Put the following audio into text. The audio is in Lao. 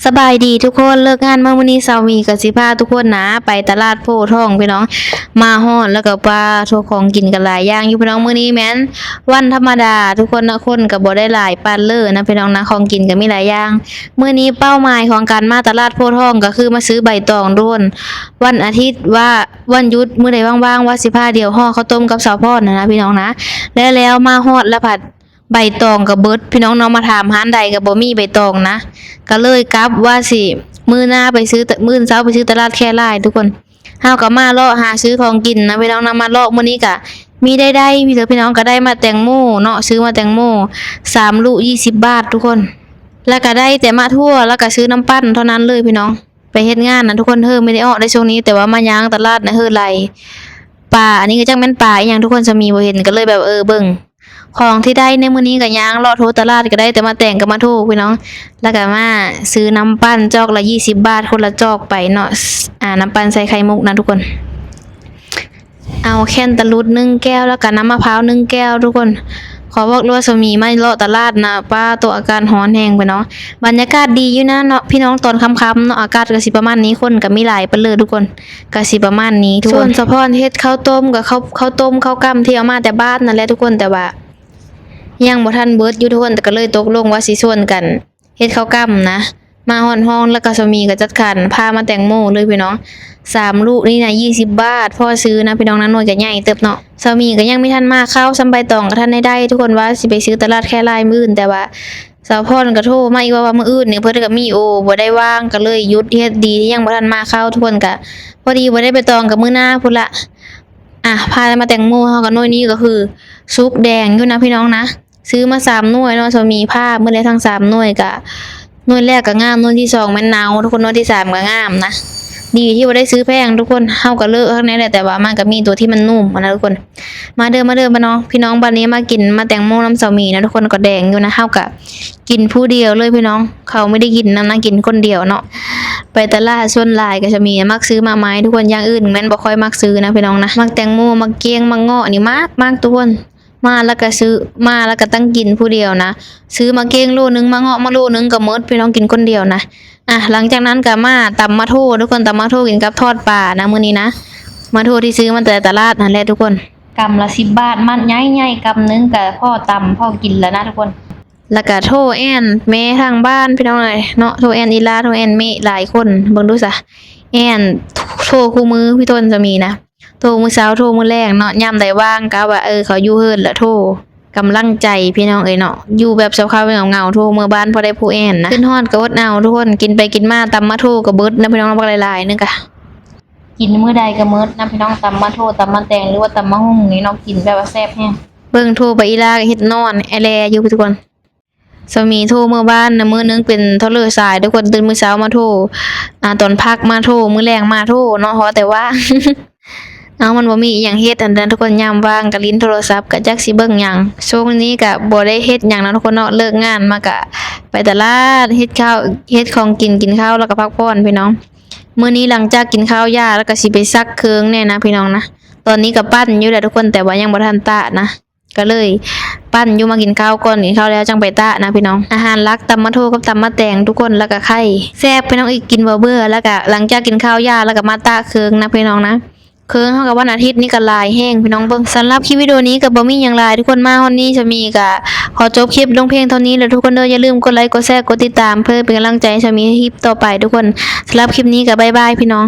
ສະບາຍດີທຸກຄົນ, ເລີກງານມາມື້ນີ້ ສາວໝີກໍຊິພາທຸກຄົນນະ ໄປຕະຫຼາດໂພທອງພີ່ນ້ອງ. ມາຮອດແລ້ວກໍປາໂທ ຂອງກິນກໍຫຼາຍຢ່າງຢູ່ພີ່ນ້ອງ. ມື້ນີ້ແມ່ນວັນທຳມະດາທຸກຄົນເນາະ, ຄົນກໍບໍ່ໄດ້ຫຼາຍປານເລີນະພີ່ນ້ອງນະ, ຂອງກິນກໍມີຫຼາຍຢ່າງ. ມື້ນີ້ເປົ້າໝາຍຂອງການມາຕະຫຼາດໂພທອງກໍຄືມາຊື້ໃບຕອງທຸກຄົນ. ວັນອາທິດວ່າ ວັນຢຸດມື້ໃດວ່າງໆ ວ່າຊິພາດຽວຫໍ່ເຂົ້າຕົ້ມກັບສາວພອນນະພີ່ນ້ອງນະ. ແລ້ວ ແລ້ວມາຮອດແລ້ວພັດ ໃບຕອງກໍເບິດພີ່ນ້ອງເນາະ, ມາຖາມຮ້ານໃດກໍບໍ່ມີໃບຕອງນະ, ກໍເລີຍກັບວ່າຊິມື້ໜ້າໄປຊື້ ມື້ເຊົ້າໄປຊື້ຕະຫຼາດແຄຫຼາຍທຸກຄົນ. ເຮົາກໍມາເລາະຫາຊື້ຂອງກິນນະພີ່ນ້ອງນະ, ມາເລາະມື້ນີ້ກໍມີໄດ້ໄດ້ພີ່ນ້ອງ, ກໍໄດ້ໝາກແຕງໂມເນາະ, ຊື້ໝາກແຕງໂມສາມລູກ ຊາວບາດທຸກຄົນ. ແລ້ວກໍໄດ້ແຕ່ໝາກຖົ່ວ ແລ້ວກໍຊື້ນ້ຳປັ່ນເທົ່ານັ້ນເລີຍພີ່ນ້ອງ. ໄປເຮັດງານນະທຸກຄົນ, ເຮີ່ໄມ່ໄດ້ອອກໄດ້ຊ່ວງນີ້, ແຕ່ວ່າມາຍ່າງຕະຫຼາດນະ ເຮີ່ໄຫຼ. ປາ ອັນນີ້ກໍຈັກແມ່ນປາອີ່ຫຍັງທຸກຄົນ, ສາມີບໍ່ເຫັນ ກໍເລີຍແບບ ເອີ ເບິ່ງ. ຂອງທີ່ໄດ້ໃນມື້ນີ້ກໍຍ່າງເລາະໂທຕະຫຼາດ, ກໍໄດ້ແຕ່ໝາກແຕງກັບໝາກຖົ່ວພີ່ນ້ອງ, ແລ້ວກໍມາຊື້ນ້ຳປັ່ນຈອກລະ ຊາວບາດ ຄົນລະຈອກໄປເນາະ. ອາ ນ້ຳປັ່ນໃສ່ໄຂ່ມຸກນະທຸກຄົນ. ເອົາແຄນຕາລູດໜຶ່ງແກ້ວ ແລ້ວກໍນ້ຳມະພ້າວໜຶ່ງແກ້ວທຸກຄົນ. ຂໍບອກເລີຍວ່າສາມີມາເລາະຕະຫຼາດນະ ປ້າໂຕ ອາກາດຮ້ອນແຮງພີ່ນ້ອງ. ບັນຍາກາດດີຢູ່ນະເນາະພີ່ນ້ອງ, ຕອນຄ່ຳໆເນາະ, ອາກາດກໍຊິປະມານນີ້, ຄົນກໍມີຫຼາຍປານເລີທຸກຄົນ, ກໍຊິປະມານນີ້ທຸກຄົນ. ສ່ວນສາວພອນເຮັດເຂົ້າຕົ້ມ ກໍເຂົ້າ ເຂົ້າຕົ້ມເຂົ້າກ່ຳທີ່ເອົາມາແຕ່ບ້ານນັ້ນແຫຼະທຸກຄົນ, ແຕ່ວ່າຍັງບໍ່ທັນເບິດຢູ່ທຸກຄົນ, ກໍເລີຍຕົກລົງວ່າຊິຊວນກັນ ເຮັດເຂົ້າກ່ຳນະ. ມາຮອດຫ້ອງແລ້ວກໍສາມີກໍຈັດການຜ່າໝາກແຕງໂມເລີຍພີ່ນ້ອງ. ສາມລູກນີ້ນະ ຊາວບາດ ພໍຊື້ນະພີ່ນ້ອງນະ, ໜ່ວຍກໍໃຫຍ່ເຕີບເນາະ. ສາມີກໍຍັງບໍ່ທັນມາເຂົ້າຊ້ຳ, ໃບຕອງກໍທັນໄດ້ໄດ້ທຸກຄົນ, ວ່າຊິໄປຊື້ຕະຫຼາດແຄຫຼາຍມື້ອື່ນ, ແຕ່ວ່າສາວພອນກໍໂທມາອີກວ່າ ວ່າມື້ອື່ນນີ້ເພິ່ນກໍມີໂອ ບໍ່ໄດ້ວ່າງ, ກໍເລີຍຢຸດເຮັດ. ດີທີ່ຍັງບໍ່ທັນມາເຂົ້າທຸກຄົນ, ກໍພໍດີບໍ່ໄດ້ໃບຕອງ, ກໍມື້ໜ້າພຸ້ນລະ. ອ່ະ ຜ່າໝາກແຕງໂມເຮົາກໍໜ່ວຍນີ້ກໍຄືສຸກແດງຢູ່ນະພີ່ນ້ອງນະ. ຊື້ມາສາມໜ່ວຍເນາະ, ສາມີຜ່າໝົດແລ້ວທັງສາມໜ່ວຍ. ກະໜ່ວຍແລກກໍງາມ, ໜ່ວຍທີສອງແມ່ນເນົ່າທຸກຄົນ, ໜ່ວຍທີສາມກໍງາມນະ. ດີທີ່ບໍ່ໄດ້ຊື້ແພງທຸກຄົນ, ເຮົາກໍເລືອກເອົາແນວໃດ ແຕ່ວ່າມັນກໍມີຕົວທີ່ມັນນຸ່ມຫັ້ນນະທຸກຄົນ. ມາເດີ ມາເດີພີ່ນ້ອງ, ພີ່ນ້ອງ ບັດນີ້ມາກິນໝາກແຕງໂມນຳສາມີນະທຸກຄົນ, ກໍແດງຢູ່ນະ. ເຮົາກໍກິນຜູ້ດຽວເລີຍພີ່ນ້ອງ, ເຂົາບໍ່ໄດ້ກິນນຳນະ, ກິນຄົນດຽວເນາະ. ໄປຕະຫຼາດສ່ວນຫຼາຍກໍສາມີມັກຊື້ໝາກໄມ້ທຸກຄົນ, ຢ່າງອື່ນແມ່ນບໍ່ຄ່ອຍມັກຊື້ນະພີ່ນ້ອງນະ. ໝາກແຕງໂມ ໝາກກ້ຽງ ໝາກເງາະນີ້ມັກ ມັກທຸກຄົນ. ມາແລ້ວກໍຊື້ ມາແລ້ວກໍຕັ້ງກິນຜູ້ດຽວນະ. ຊື້ໝາກກ້ຽງໂລໜຶ່ງ ໝາກເງາະມາໂລໜຶ່ງກໍໝົດພີ່ນ້ອງ, ກິນຄົນດຽວນະ. ອ່ະ ຫຼັງຈາກນັ້ນກໍມາຕຳໝາກໂທທຸກຄົນ, ຕຳໝາກໂທກິນກັບທອດປານະມື້ນີ້ນະ. ໝາກໂທທີ່ຊື້ມາແຕ່ຕະຫຼາດຫັ້ນແຫຼະທຸກຄົນ. ກຳລະສິບບາດ, ມັດໃຫຍ່ໆ ກຳໜຶ່ງກໍພໍຕຳພໍກິນແລ້ວນະທຸກຄົນ. ແລ້ວກໍໂທແອ່ນແມ່ທາງບ້ານພີ່ນ້ອງເອີຍເນາະ, ໂທແອ່ນອີ່ຫຼ້າ ໂທແອ່ນແມ່ຫຼາຍຄົນ. ເບິ່ງດູຊະ ແອ່ນໂທຄູ່ມື້ພີ່ຕົ້ນສາມີນະ. ໂທມື້ເຊົ້າ ໂທມື້ແລງເນາະ, ຍາມໃດວ່າງກໍວ່າ ເອີ ເຂົາຢູ່ເຮືອນລະໂທ. ກຳລັງໃຈພີ່ນ້ອງເອີຍເນາະ, ຢູ່ແບບຊົ່ວຄາວເຫງົາໆ ໂທເມືອບ້ານພໍໄດ້ຜູ້ແອ່ນນະ. ຄຶດຮອດກໍອົດເອົາທຸກຄົນ, ກິນໄປກິນມາຕຳໝາກໂທກໍເບິດນະພີ່ນ້ອງ, ບັກຫຼາຍໆໜຶ່ງກະ ກິນມື້ໃດກໍໝົດນະພີ່ນ້ອງ. ຕຳໝາກໂທ ຕຳໝາກແຕງ ຫຼືວ່າຕຳໝາກຫຸ່ງນີ້ເນາະ, ກິນແບບວ່າແຊບແຮງ. ເບິ່ງໂທໄປອີ່ຫຼ້າກໍເຮັດນອນແອແລຢູ່ທຸກຄົນ. ສາມີໂທເມືອບ້ານນະ, ມື້ໜຶ່ງເປັນເທົ່າເລີສາຍທຸກຄົນ, ຕື່ນມື້ເຊົ້າມາໂທ ອາ ຕອນພັກມາໂທ ມື້ແລງມາໂທເນາະ, ເພາະວ່າແຕ່ວ່າ ເອົາ ມັນບໍ່ມີອີ່ຫຍັງເຮັດຫັ້ນນະທຸກຄົນ, ຍາມວ່າງກໍຫຼິ້ນໂທລະສັບ, ກໍຈັກຊິເບິ່ງຫຍັງ. ຊ່ວງນີ້ກໍບໍ່ໄດ້ເຮັດຫຍັງນະທຸກຄົນເນາະ, ເລີກງານມາກໍໄປຕະຫຼາດ ເຮັດເຂົ້າ ເຮັດຂອງກິນ ກິນເຂົ້າ ແລ້ວກໍພັກຜ່ອນພີ່ນ້ອງ. ມື້ນີ້ຫຼັງຈາກກິນເຂົ້າຢາແລ້ວ ກໍຊິໄປຊັກເຄື່ອງແດ່ນະພີ່ນ້ອງນະ. ຕອນນີ້ກໍປັ່ນຢູ່ແຫຼະທຸກຄົນ, ແຕ່ວ່າຍັງບໍ່ທັນຕາກນະ. ກໍເລີຍປັ່ນຢູ່ ມາກິນເຂົ້າກ່ອນ, ກິນເຂົ້າແລ້ວຈັ່ງໄປຕາກນະພີ່ນ້ອງ. ອາຫານຫຼັກ ຕຳໝາກໂທກັບຕຳໝາກແຕງທຸກຄົນ, ແລ້ວກໍໄຂ່ແຊບພີ່ນ້ອງເອີຍ, ກິນບໍ່ເບື່ອ. ແລ້ວກໍຫຼັງຈາກກິນເຂົ້າຢາແລ້ວ ກໍມາຕາກເຄື່ອງນະພີ່ນ້ອງນະ. ເຄື່ອງເຮົາກໍວັນອາທິດນີ້ກໍຫຼາຍແຮງພີ່ນ້ອງ. ເບິ່ງ ສຳລັບຄລິບວິດີໂອນີ້ກໍບໍ່ມີຫຍັງຫຼາຍທຸກຄົນ, ມາຮອດນີ້ສາມີກໍຂໍຈົບຄລິບລົງພຽງເທົ່ານີ້ແຫຼະທຸກຄົນເດີ. ຢ່າລືມກົດໄລ ກົດແຊ ກົດຕິດຕາມ ເພື່ອເປັນກຳລັງໃຈໃຫ້ສາມີໃນຄລິບຕໍ່ໄປທຸກຄົນ. ສຳລັບຄລິບນີ້ກໍບາຍບາຍພີ່ນ້ອງ.